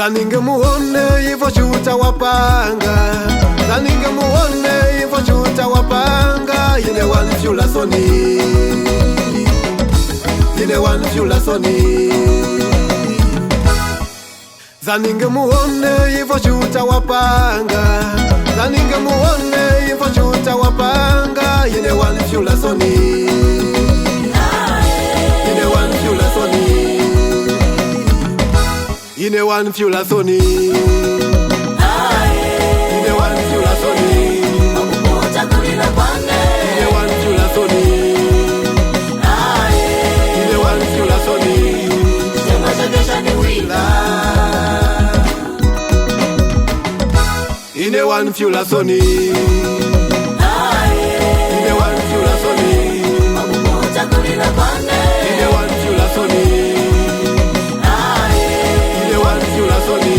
Zaninge muone ivo chuta wapanga, zaninge muone ivo chuta wapanga. Ine wanfyula soni, ine wanfyula soni. Zaninge muone ivo chuta wapanga, zaninge muone ivo chuta wapanga. Ine wanfyula soni, ine wanfyula soni. Ine wanfyula soni, ine wanfyula soni. Ine wanfyula soni, ine wanfyula soni. Ine wanfyula soni, ine wanfyula soni. Ine wanfyula soni, ine wanfyula soni.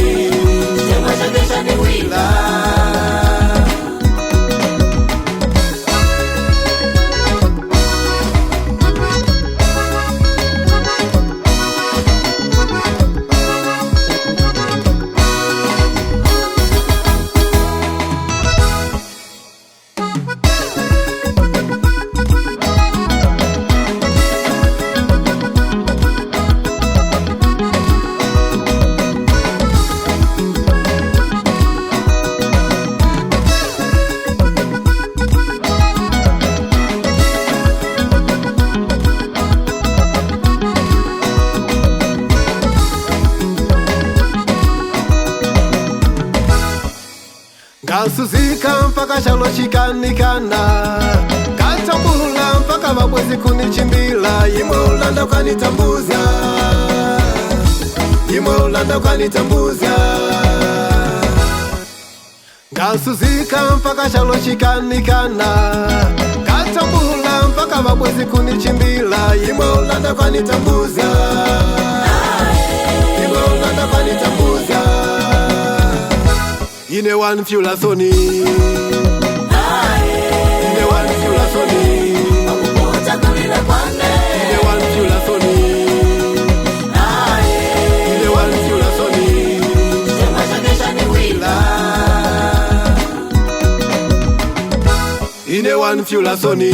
Ngasuzika mpaka chalo chikanikana, katambula mpaka vabwezi kunichimbila. Imwe ulanda ukanitambuza, imwe ulanda ukanitambuza. Ngasuzika mpaka chalo chikanikana, katambula mpaka vabwezi kunichimbila. Imwe ulanda ukanitambuza, imwe ulanda ukanitambuza. Ine wanfyula soni, ine wanfyula soni. Ine wanfyula soni, ine wanfyula soni. Ine wanfyula soni, ine wanfyula soni. Ine wanfyula soni,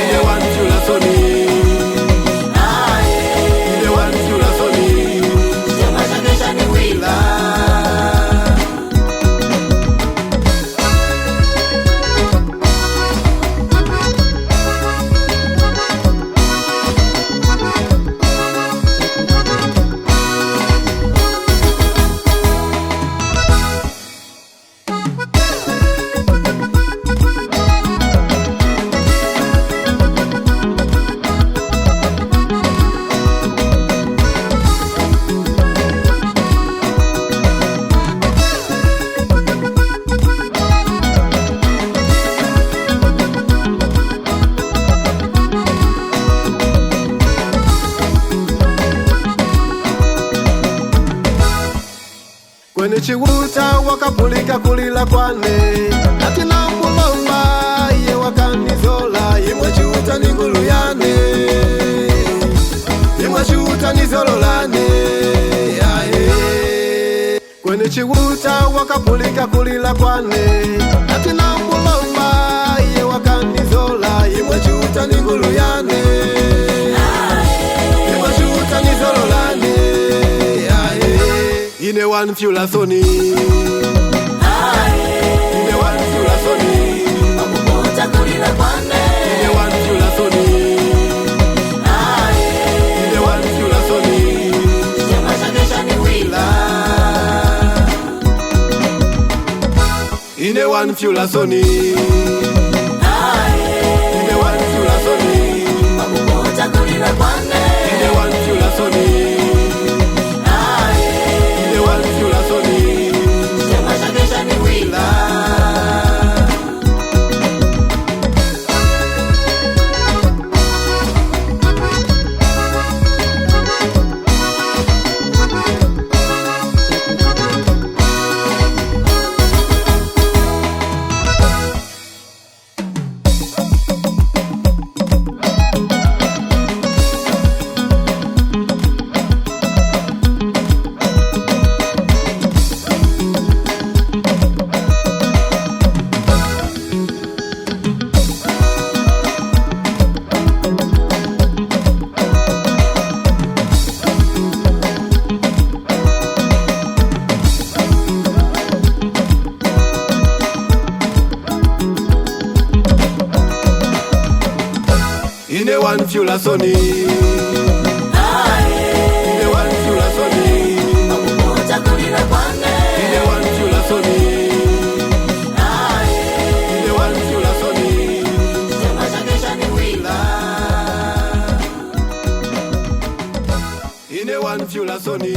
ine wanfyula soni. Kweni chiwuta wakapulika kulila kwane, katina mulomba iye wakanizola. Imwe chiwuta ni ngulu yane, imwe chiwuta ni zololane. Aye. Kweni chiwuta wakapulika kulila kwane, katina mulomba iye wakanizola. Imwe chiwuta ni ngulu yane, imwe chiwuta ni zololane. Aye. Ine wanfyula soni, ine wanfyula soni. Ine wanfyula soni, ine wanfyula soni. Ine wanfyula soni, ine wanfyula soni. Ine wanfyula soni, ine wanfyula soni. Ine wanfyula soni. Ine wanfyula soni. Akukuta kulira kwane. Ine wanfyula soni. Ine wanfyula soni. Chema chake chaniwila. Ine wanfyula soni.